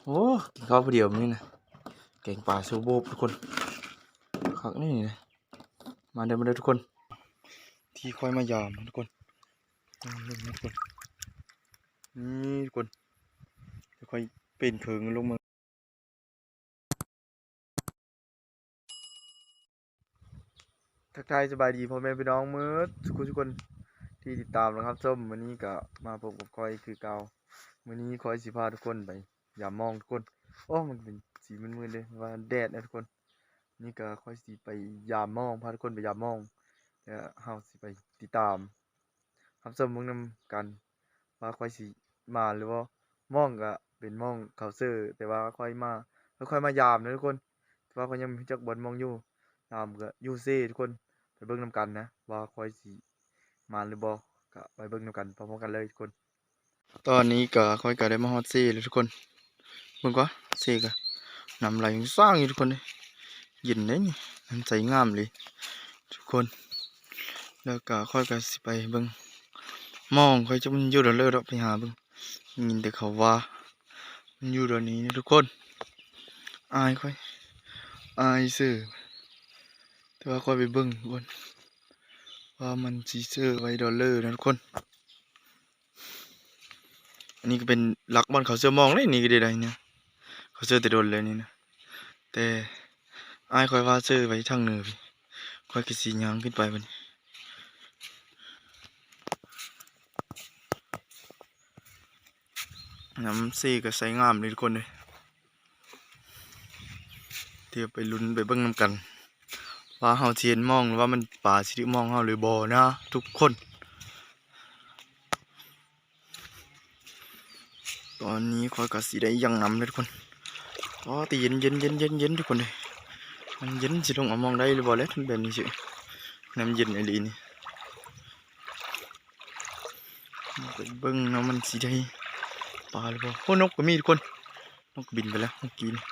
ໂອ້ ກິນເຂົ້າຜູ້ດຽວມື້ນີ້ນະ ແກງປາໂຊໂບບທຸກຄົນ ຄັກນີ້ນະ. ມາເດີ ມາເດີທຸກຄົນ ທີ່ຂ້ອຍມາຢາມທຸກຄົນ ເບິ່ງທຸກຄົນ ນີ້ທຸກຄົນ ດຽວຂ້ອຍເປັນເຄິ່ງລົງມາ. ທັກທາຍສະບາຍດີພໍ່ແມ່ພີ່ນ້ອງໝົດທຸກຄົນ ທີ່ຕິດຕາມ ແລະ ຮັບຊົມ. ມື້ນີ້ກະມາພົບກັບຂ້ອຍຄືເກົ່າ. ມື້ນີ້ຂ້ອຍຊິພາທຸກຄົນໄປຢາມມອງທຸກຄົນ. ໂອ້ ມັນເປັນສີມືດໆເດ້ ວ່າແດດນະທຸກຄົນ. ນີ້ກະຂ້ອຍຊິໄປຢາມມອງ ພາທຸກຄົນໄປຢາມມອງ ແລ້ວເຮົາຊິໄປຕິດຕາມ ຮັບຊົມເບິ່ງນຳກັນວ່າຂ້ອຍຊິມານຫຼືບໍ່. ມ່ອງກະເປັນມ່ອງເຂົາເຊີ ແຕ່ວ່າຂ້ອຍມາ ຂ້ອຍມາຢາມເດີທຸກຄົນ ແຕ່ວ່າຂ້ອຍຍັງບໍ່ຮູ້ຈັກບ່ອນມ່ອງຢູ່. ຢາມກະຢູ່ເຊທຸກຄົນ ໄປເບິ່ງນຳກັນນະວ່າຂ້ອຍຊິມານຫຼືບໍ່ ກະໄປເບິ່ງນຳກັນພ້ອມໆກັນເລີຍທຸກຄົນ. ຕອນນີ້ກະ ຂ້ອຍກະໄດ້ມາຮອດເຊແລ້ວທຸກຄົນ ເບິ່ງກວ່າ ເຊກະນ້ຳໄຫຼສ້າງຢູ່ທຸກຄົນເດ້ ເຢັນເດ້ນີ້ ນ້ຳໃສງາມເລີຍທຸກຄົນ. ແລ້ວກະຂ້ອຍກະຊິໄປເບິ່ງມອງ ຂ້ອຍຈັກມັນຢູ່ດອນເລີດອກ ໄປຫາເບິ່ງ ໄດ້ຍິນແຕ່ເຂົາວ່າມັນຢູ່ດອນນີ້ນະທຸກຄົນ. ອາຍຂ້ອຍ ອາຍເຊີ ແຕ່ວ່າຂ້ອຍໄປເບິ່ງກ່ອນວ່າມັນຊິເຊີໄວ້ດອນເລີນະທຸກຄົນ. ອັນນີ້ກະເປັນຫຼັກບ່ອນເຂົາເຊີມອງເດ້ ນີ້ກະໄດ້ນະ ເຂົາເຊີແຕ່ດົນແລ້ວນີ້ນະ ແຕ່ອ້າຍຂ້ອຍວ່າເຊີໄວ້ທາງເໜືອພີ້ ຂ້ອຍກະຊິຍ່າງຂຶ້ນໄປບັດນີ້. ນ້ຳເຊກະໃສງາມເດ້ທຸກຄົນເດ້. ດຽວໄປລຸ້ນໄປເບິ່ງນຳກັນ ວ່າເຮົາຊິເຫັນມອງ ຫຼືວ່າມັນ ປາຊິຖືກມອງເຮົາຫຼືບໍ່ນະທຸກຄົນ. ຕອນນີ້ຂ້ອຍກະຊິໄດ້ຢ່າງໜັກເລີຍທຸກຄົນ. ອໍ ແຕ່ເຢັນໆໆໆ ທຸກຄົນເອີຍ ມັນເຢັນ ຊິລົງເອົາມອງໄດ້ຫຼືບໍ່ແຫຼະ ແບບນີ້ຊິ ນ້ຳເຢັນອີ່ຫຼີນີ້. ໄປເບິ່ງນຳ ມັນຊິໄດ້ປາຫຼືບໍ່. ໂອ້ ນົກກະມີທຸກຄົນ ນົກກະບິນໄປແລ້ວເມື່ອກີ້ນີ້.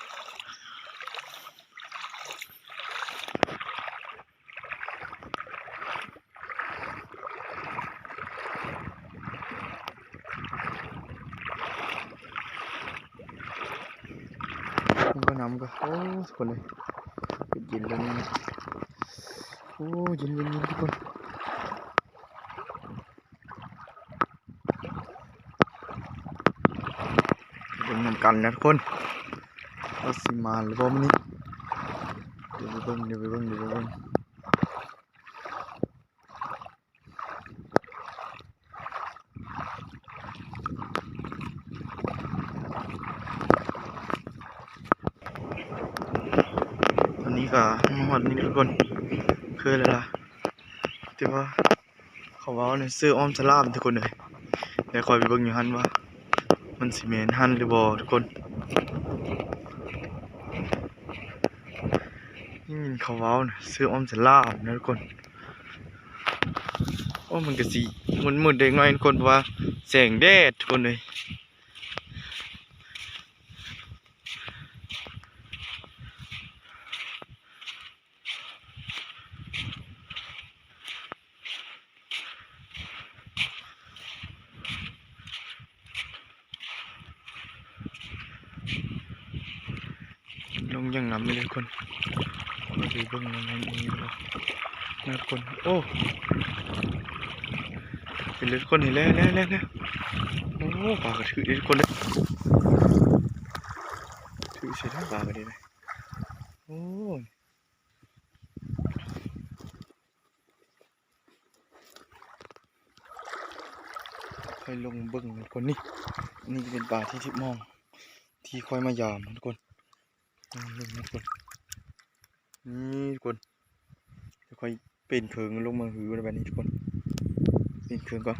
ມັນກະ ນ້ຳກະ ໂອ້ ທຸກຄົນເອີຍ ເຢັນແລ້ວນີ້. ໂອ້ ເຢັນໆໆ ທຸກຄົນ. ເບິ່ງນຳກັນນະທຸກຄົນ ວ່າຊິມານຫຼືບໍ່ມື້ນີ້. ດຽວໄປເບິ່ງ ດຽວໄປເບິ່ງ ດຽວໄປເບິ່ງ. ຕອນນີ້ກະມາຮອດນີ້ທຸກຄົນ ຄືແລ້ວລະ ແຕ່ວ່າ ເຂົາເວົ້ານະ ເຊີອ້ອມສະຫຼາມທຸກຄົນເອີຍ. ແລ້ວຂ້ອຍໄປເບິ່ງຢູ່ຫັ້ນວ່າ ມັນຊິແມ່ນຫັ້ນຫຼືບໍ່ທຸກຄົນ. ໄດ້ຍິນເຂົາເວົ້ານະ ເຊີອ້ອມສະຫຼາມນະທຸກຄົນ. ໂອ້ ມັນກະຊິມືດໆເດັກນ້ອຍທຸກຄົນ ເພາະວ່າແສງແດດທຸກຄົນເອີຍ. ລົງຢ່າງໜັກເລີຍທຸກຄົນ. ໄປເບິ່ງນຳ ມັນອີ່ຫຍັງບໍ່ນະທຸກຄົນ. ໂອ້ ເຫັນແລ້ວທຸກຄົນ ເຫັນແລ້ວ ເຫັນແລ້ວ ເຫັນແລ້ວ. ໂອ້ ປາກະຖືກເດ້ທຸກຄົນເດີ ຖືກໃສ່ໄດ້ປາກະດີເດ້. ໂອ້ ຂ້ອຍລົງເບິ່ງທຸກຄົນ ນີ້ ນີ້ກະເປັນປາທີ່ຖືກມອງ ທີ່ຂ້ອຍມາຢາມທຸກຄົນ. ເບິ່ງທຸກຄົນ ນີ້ທຸກຄົນ ດຽວຂ້ອຍເປັນເຄິ່ງລົງມາຫືແບບນີ້ທຸກຄົນ ເປັນເຄິ່ງກ່ອນ.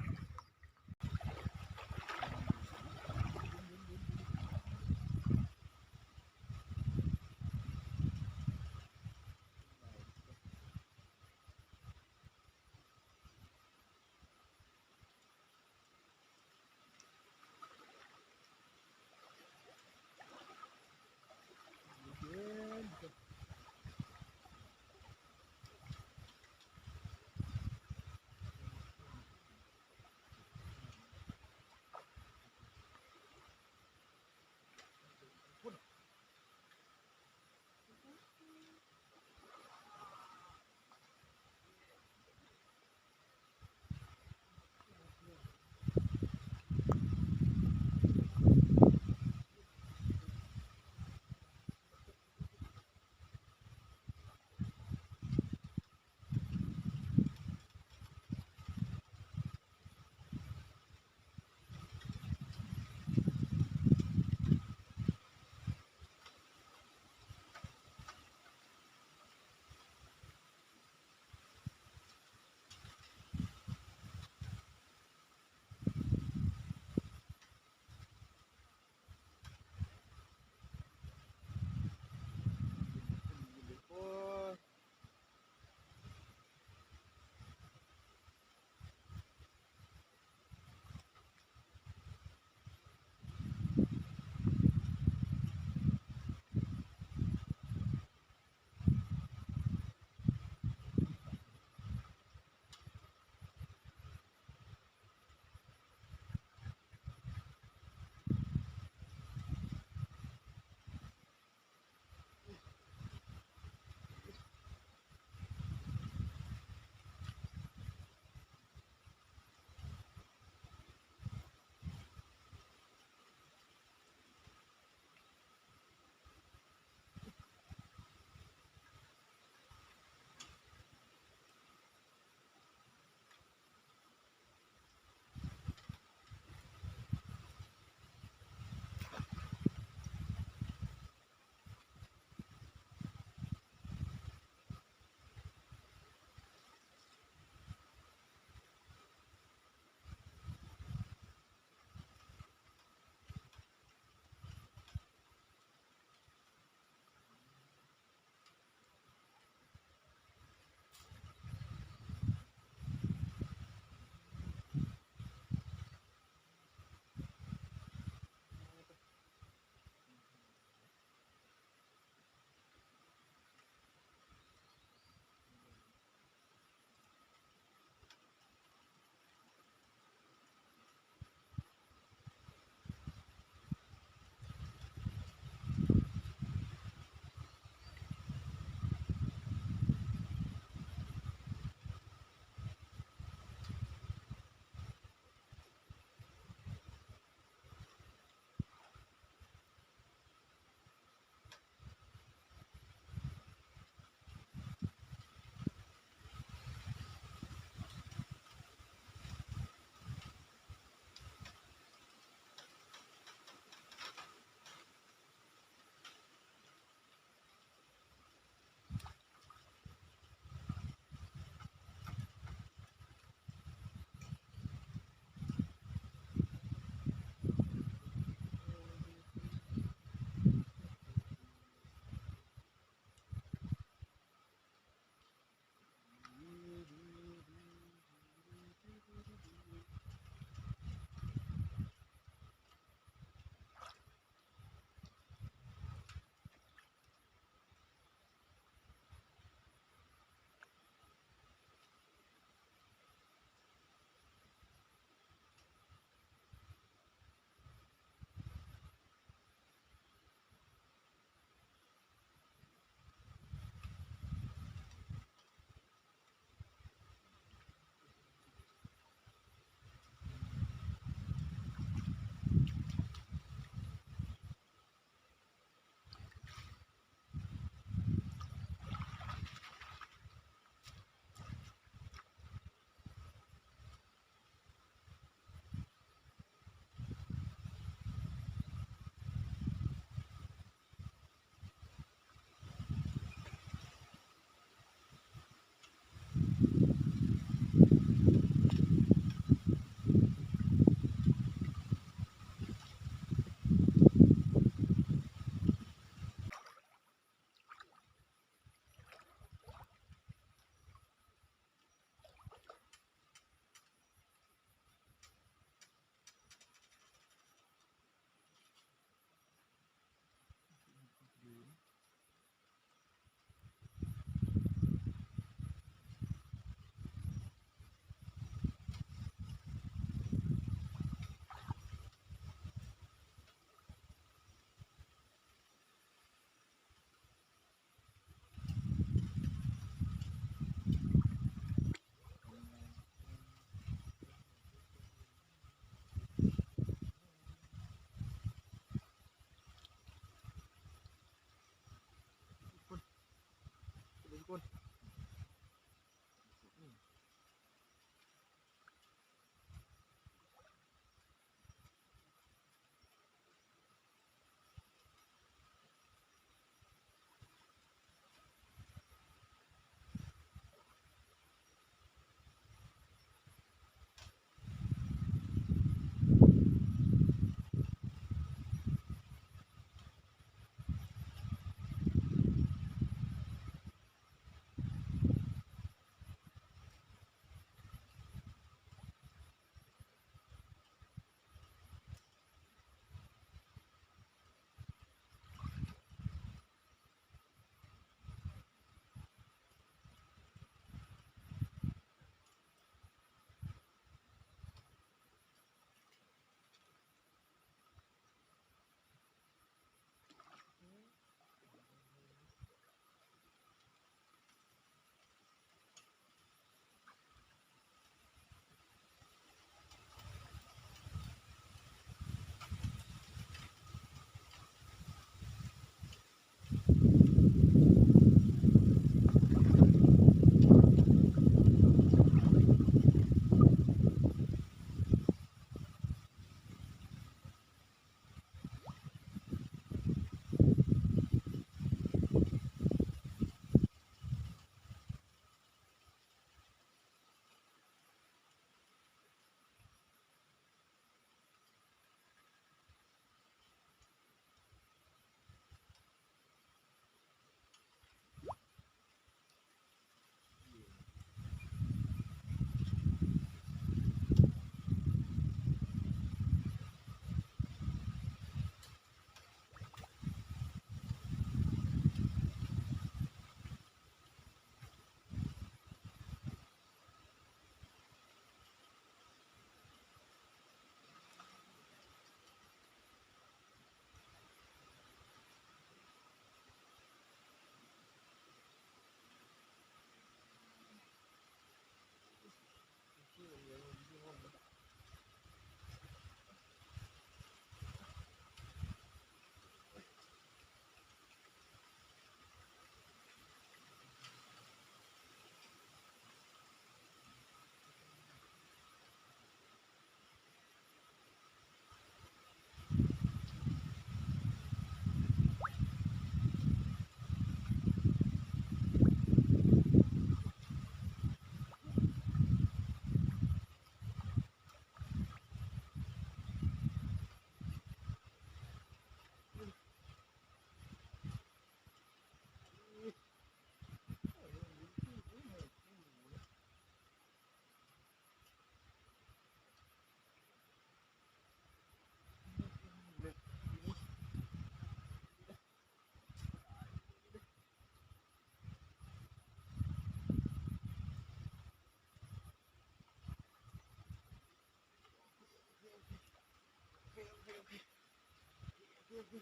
ໂອເຄ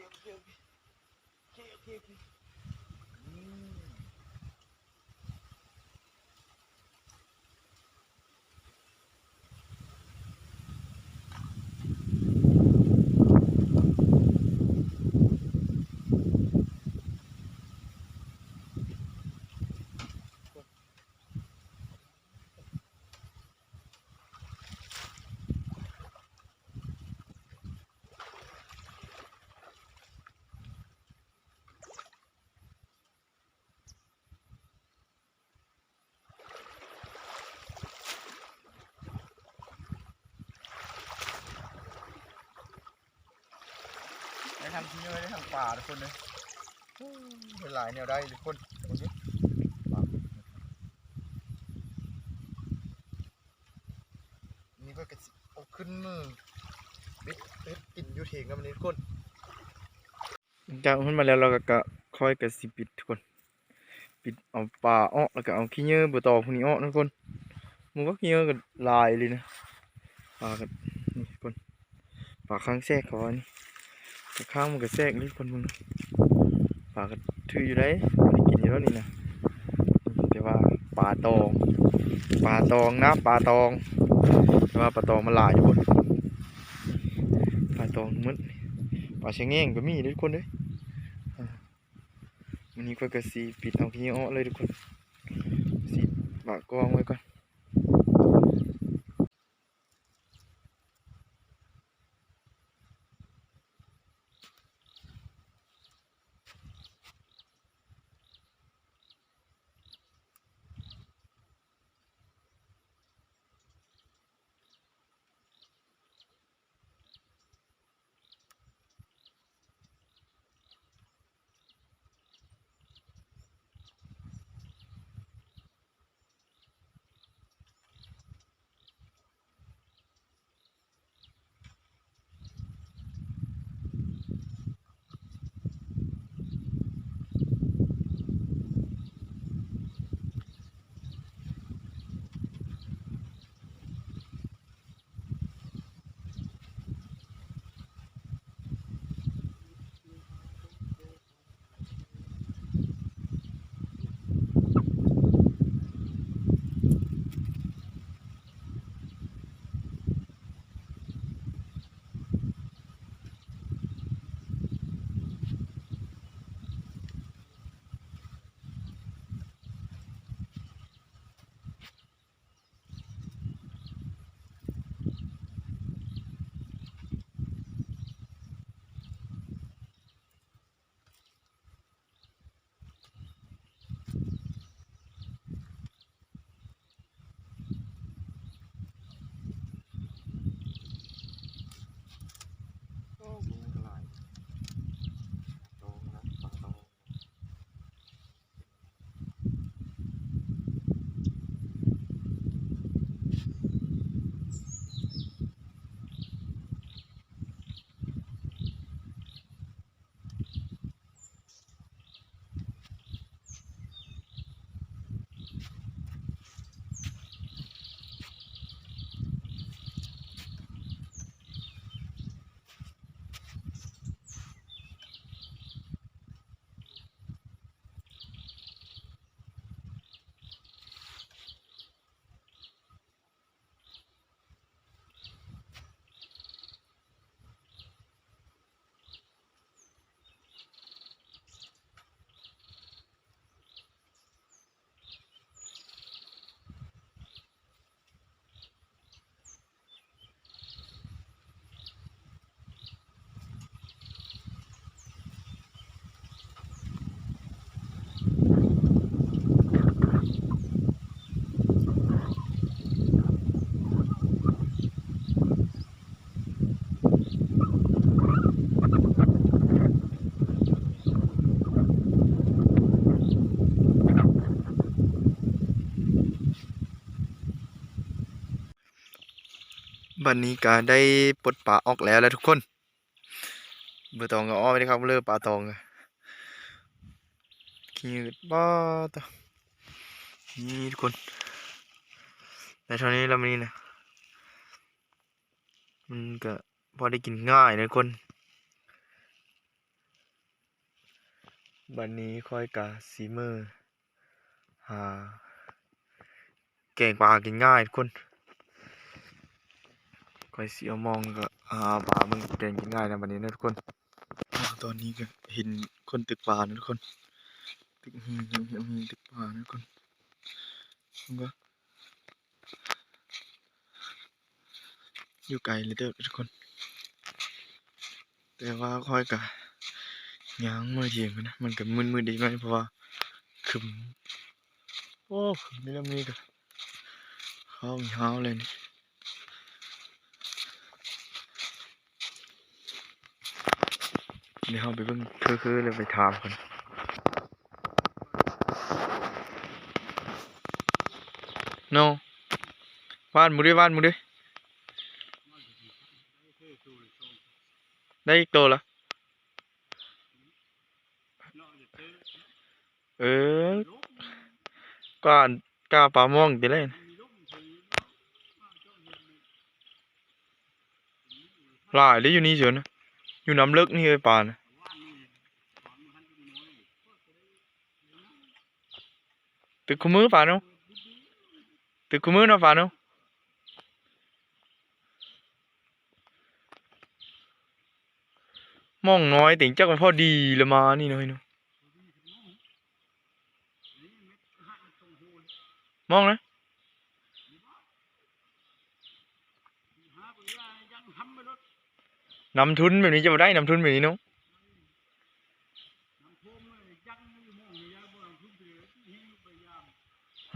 ໂອເຄ ໂອເຄ ໂອເຄ ໂອເຄ ອືມ ໄດ້ທັງເຫຍື່ອ ໄດ້ທັງປາທຸກຄົນເອີຍ. ໂອ້ ໄດ້ຫຼາຍແນວໃດທຸກຄົນ ເບິ່ງດູ ປາ. ນີ້ຂ້ອຍກໍຊິເອົາຂຶ້ນມື ເບັດ ເຮັດກິນຢູ່ເຖິງນຳນີ້ທຸກຄົນ. ຫຼັງຈາກເຮົາມາແລ້ວ ລາວກໍ ກໍ ຂ້ອຍກໍຊິປິດທຸກຄົນ ປິດເອົາປາອອກ ແລ້ວກໍເອົາຂີ້ເຫຍື້ອບໍ່ຕອງພວກນີ້ອອກນະທຸກຄົນ. ໝູ່ກັບຂີ້ເຫຍື້ອກໍຫຼາຍອີ່ຫຼີນະ. ປາກໍ ນີ້ທຸກຄົນ ປາຄ້າງແຊກເຂົາວ່ານີ້ ແຕ່ຄ້າງມັນກໍແຊກເລີຍທຸກຄົນ. ເບິ່ງ ປາກໍຖືຢູ່ໃດ ໄດ້ກິນຢູ່ແລ້ວນີ້ນະ. ແຕ່ວ່າປາຕອງ ປາຕອງນະ ປາຕອງ ແຕ່ວ່າປາຕອງມັນຫຼາຍທຸກຄົນ ປາຕອງໝົດ. ປາຊະແງງກໍມີເດ້ທຸກຄົນເດີ. ມື້ນີ້ຂ້ອຍກໍຊິປິດເອົາຂີ້ເຫຍື້ອອອກເລີຍທຸກຄົນ ຊິປະກອງໄວ້ກ່ອນ. ໂອ້ ມີຫຍັງກໍຫຼາຍ ຕອງນະ ປາຕອງ. ບັດນີ້ກະໄດ້ປົດປາອອກແລ້ວແຫຼະທຸກຄົນ. ເບີຕອງກໍອ້ອມໄປເດ້ຄັບເລີ ປາຕອງກໍຂີ້ງືດ ປາດໂທ້ ນີ້ທຸກຄົນ ໄດ້ເທົ່ານີ້ລະມື້ນີ້ນະ. ມັນກະພໍໄດ້ກິນງ່າຍນະທຸກຄົນ. ບັດນີ້ຂ້ອຍກະຊິເມືອຫາແກງປາກິນງ່າຍທຸກຄົນ. ຂ້ອຍຊິເອົາມອງ ແລ້ວກະຫາປາເບິ່ງແກງກິນງ່າຍນຳບັດນີ້ເນາະທຸກຄົນ. ຕອນນີ້ກະເຫັນຄົນຕຶກປາເນາະທຸກຄົນ. ຕຶກ ມີ ມີຕຶກປາເນາະທຸກຄົນ. ເບິ່ງກະ ຢູ່ໄກເລີຍເດີທຸກຄົນ. ແຕ່ວ່າຂ້ອຍກະຍ່າງເມືອຖຽງຫັ້ນນະ. ມັນກະມືດໆ ເດ ເພາະວ່າຄຶ້ມ. ໂອ້ ຄຶ້ມນີ້ລະ ມີກະເຂົ້າຍາວເລີຍນີ້. ດຽວເຮົາໄປເບິ່ງເຄືໆ ແລ້ວໄປຖາມເພິ່ນ. ໂນ ຫວ່ານໝູ່ເດ້ ຫວ່ານໝູ່ເດ້. ໄດ້ອີກໂຕລະ. ເອີ ກາ ກາປາມ່ອງຕິແຫຼະ. ຫຼາຍເດ້ຢູ່ນີ້ເຊີນະ. ຢູ່ນ້ຳເລິກນີ້ເອີຍປານະ. ຕຶກຄູ່ມື້ປາເນາະ. ຕຶກຄູ່ມື້ເນາະປາເນາະ. ມ່ອງນ້ອຍຕິ ຈັກມັນພໍດີລະມານີ້ເນາະ ເຮີ້ຍເນາະ. ມອງນະ ນຳທຶນແບບນີ້ຈະບໍ່ໄດ້ ນຳທຶນແບບນີ້ເນາະ.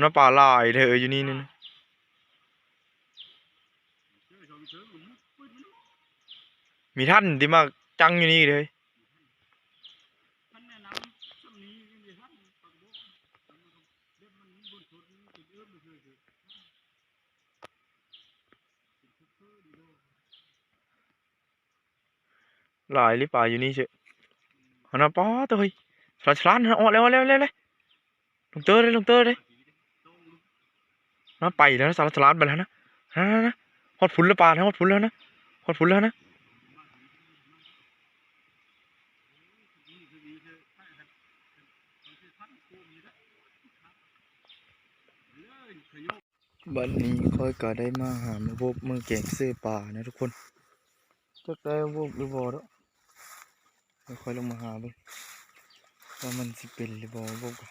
ນະ ປາຫຼາຍເດີຢູ່ນີ້ນີ້. ມີທ່ານທີ່ມາຈັງຢູ່ນີ້ເດີ. ຫຼາຍອີ່ຫຼີປາຢູ່ນີ້ເຊະ. ຫັ້ນນະ ປາດໂທ້ ເຮີ້ຍ ສະຫຼານ ສະຫຼານ ອອກແລ້ວ ອອກແລ້ວ ອອກແລ້ວ. ລົງເຕີເດ້ ລົງເຕີເດ້. ນະ ໄປແລ້ວນະ ສະຫຼານ ສະຫຼານໄປແລ້ວນະ. ຫັ້ນນະ ຮອດພຸ້ນແລ້ວປານະ ຮອດພຸ້ນແລ້ວນະ ຮອດພຸ້ນແລ້ວນະ. ບັດນີ້ຂ້ອຍກະໄດ້ມາຫາມາບົບເມືອແກງເສືອປານະທຸກຄົນ. ຈັກໄດ້ມາບົບຫຼືບໍ່ດອກ. ດຽວຂ້ອຍລົງມາຫາເບິ່ງວ່າມັນຊິເປັນຫຼືບໍ່ ມາບົບກະ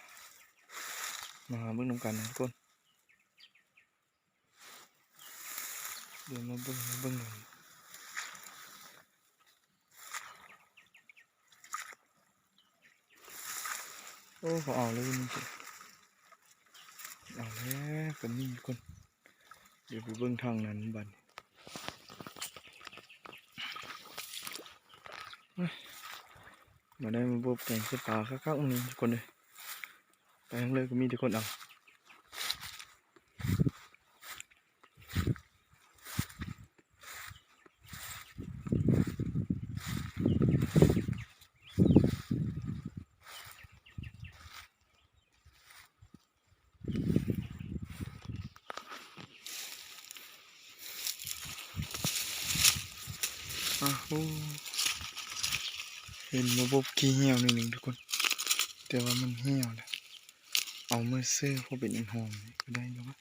ມາຫາເບິ່ງນຳກັນນະທຸກຄົນ. ດຽວມາເບິ່ງ ມາເບິ່ງນຳ. ໂອ້ ເຂົາເອົາແລ້ວຢູ່ນີ້ ເອົາແລ້ວ ກະມີຄົນ. ດຽວໄປເບິ່ງທາງນັ້ນບັດນີ້. ມາໄດ້ມາບົບແກງເສືອປາຄັກໆ ມື້ນີ້ທຸກຄົນເອີຍ. ໄປທາງເລີກະມີແຕ່ຄົນເອົາ. ອາໂຫ ເຫັນມາບົບຂີ້ເຫ່ຍໜ້ອຍໜຶ່ງທຸກຄົນ ແຕ່ວ່າມັນຫ່ຽວແລ້ວ. ເອົາມາເສີບພໍເປັນຫອມກະໄດ້ຢູ່ວະ.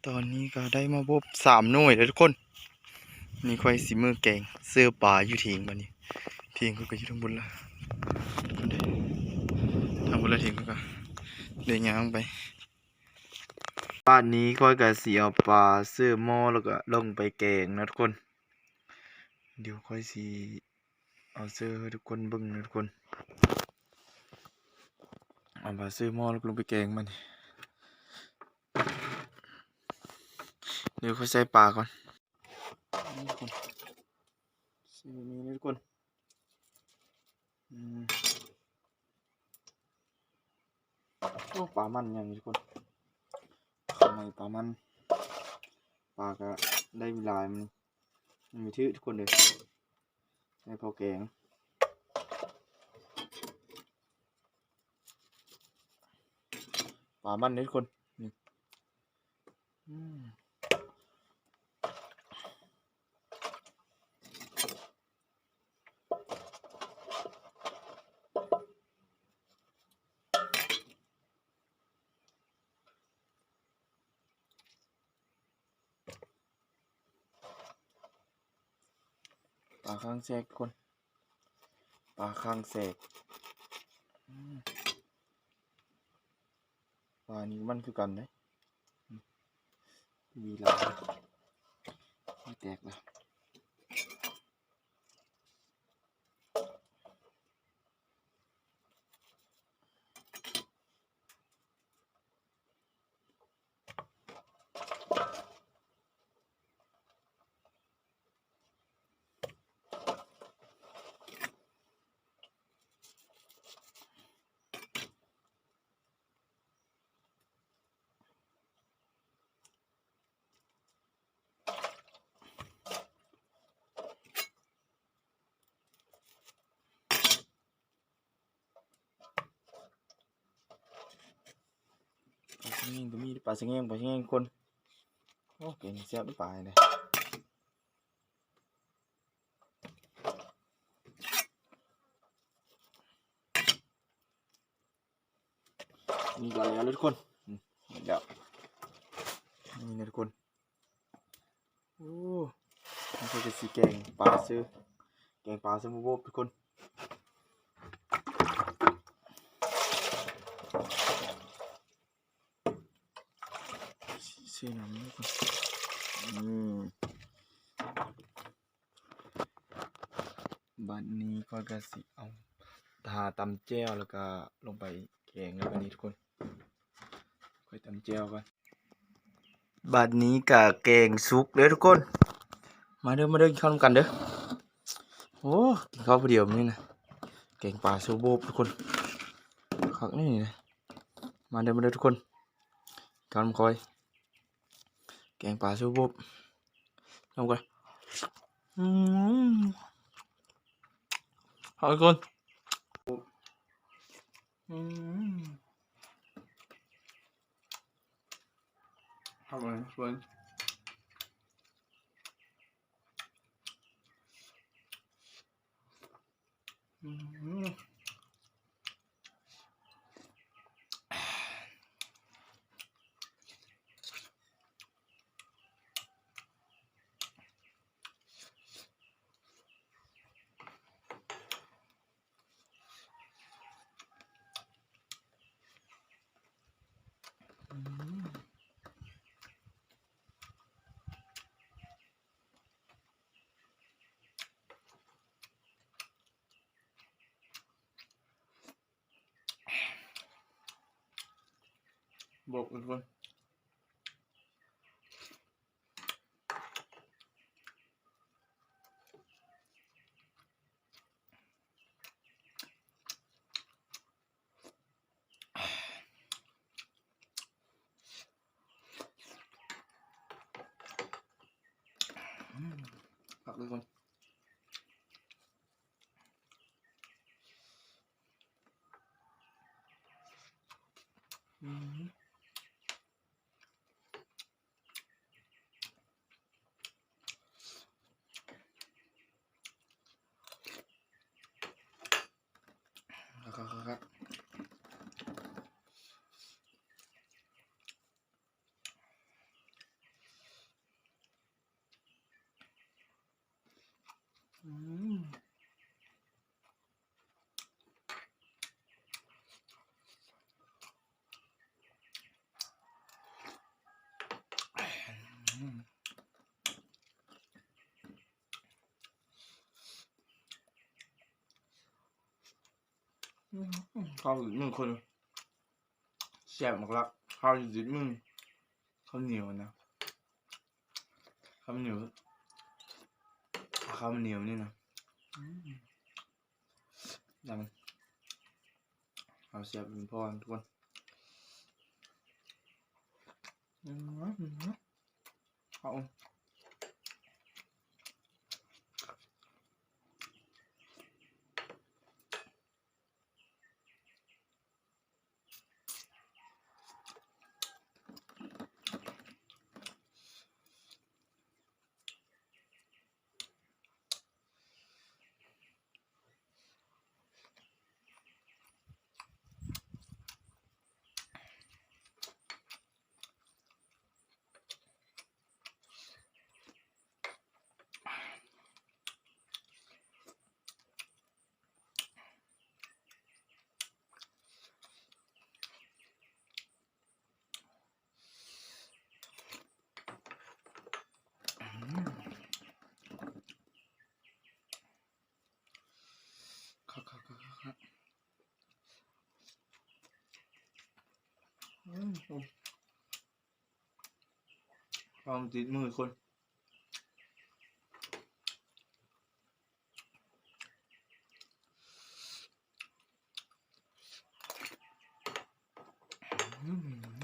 ຕອນນີ້ກະໄດ້ມາບົບສາມໜ່ວຍແລ້ວທຸກຄົນ. ນີ້ຂ້ອຍຊິເມືອແກງເສືອປາຢູ່ຖຽງບັດນີ້. ຖຽງຂ້ອຍກະຢູ່ທາງພຸ້ນລະ ທາງພຸ້ນລະ ຖຽງຂ້ອຍກະໄດ້ຍ່າງໄປ. ບາດນີ້ຂ້ອຍກະຊິເອົາປາເສີໝໍ້ ແລ້ວກະລົງໄປແກງນະທຸກຄົນ. ດຽວຂ້ອຍຊິ ເອົາເສີໃຫ້ທຸກຄົນເບິ່ງນະທຸກຄົນ. ເອົາປາເສີໝໍ້ ແລ້ວກະລົງໄປແກງມັນ. ດຽວຂ້ອຍໃສ່ປາກ່ອນ. ນີ້ທຸກຄົນ ໃສ່ແບບນີ້ນະທຸກຄົນ. ອືມ ໂອ້ ປາມັນໃຫຍ່ທຸກຄົນ. ເຂົ້າໃໝ່ປາມັນ ປາກະໄດ້ຫຼາຍ ມັນມີຖືກທຸກຄົນເດີ. ໃຫ້ພໍແກງ ປາມັນເດ້ທຸກຄົນ. ນີ້ ອືມ. ປາຄາງແສກທຸກຄົນ ປາຄາງແສກ ອືມ ປານີ້ມັນຄືກັນເດ້ ມີຫຼາຍ ແຕກລະ. ປາສະແງງກໍມີ ປາສະແງງ ປາສະແງງຄົນ ໂອ້ ແກງແຊບເດ້ ປານີ້ເດ້ ນີ້ກໍແລ້ວເດີທຸກຄົນ ອືມ ແລ້ວ ນີ້ນະທຸກຄົນ ໂອ້ ມັນກໍຊິແກງປາຊື່ ແກງປາຊື່ບົບໆ ທຸກຄົນ ຊື້ນ້ຳກ່ອນ ອືມ. ບາດນີ້ຂ້ອຍກໍຊິເອົາ ຖ້າຕຳແຈ່ວ ແລ້ວກໍລົງໄປແກງແລ້ວ ບາດນີ້ທຸກຄົນ ຂ້ອຍຕຳແຈ່ວກ່ອນ ບາດນີ້ກໍແກງສຸກເດີທຸກຄົນ ມາເດີ ມາເດີ ກິນເຂົ້ານຳກັນເດີ ໂອ້ ກິນເຂົ້າຜູ້ດຽວມື້ນີ້ນະ ແກງປາຊູໂບບທຸກຄົນ ຄັກນີ້ນະ ມາເດີ ມາເດີທຸກຄົນ ກິນເຂົ້ານຳຂ້ອຍ ແກງປາຊູບົບ ນຳກັນ ອືມ ເອົາກ່ອນ ອືມ ເອົາກ່ອນ ອືມ ອືມ ບອກເພິ່ນກ່ອນ ອືມ ພັກເລີຍກ່ອນ ອືມ. ຄັກໆໆໆ ອືມ. ອືມ ເຂົ້າອີກໜຶ່ງຄົນ ແຊບມາກລະ ເຂົ້າອີກໜຶ່ງ ເຂົ້າໜຽວນະ ເຂົ້າໜຽວ ເຂົ້າໜຽວນີ້ນະ ອືມ. ນຳ ເອົາແຊບເປັນພໍ່ນະທຸກຄົນ ອືມ ເອົາ ອືມ ອືມ ຄວາມຕິດມືຄົນ ອືມ.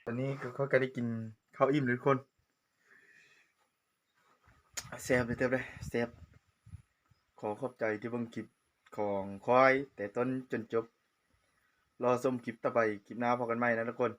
ຕອນນີ້ກໍ ຂ້ອຍກໍໄດ້ກິນເຂົ້າອີ່ມແລ້ວທຸກຄົນ ແຊບເດີ ແຊບເດີ ແຊບ. ຂໍຂອບໃຈທີ່ເບິ່ງຄລິບຂອງຂ້ອຍແຕ່ຕົ້ນຈົນຈົບ. ລໍຊົມຄລິບຕໍ່ໄປ, ຄລິບໜ້າພໍ້ກັນໃໝ່ນະທຸກຄົນ.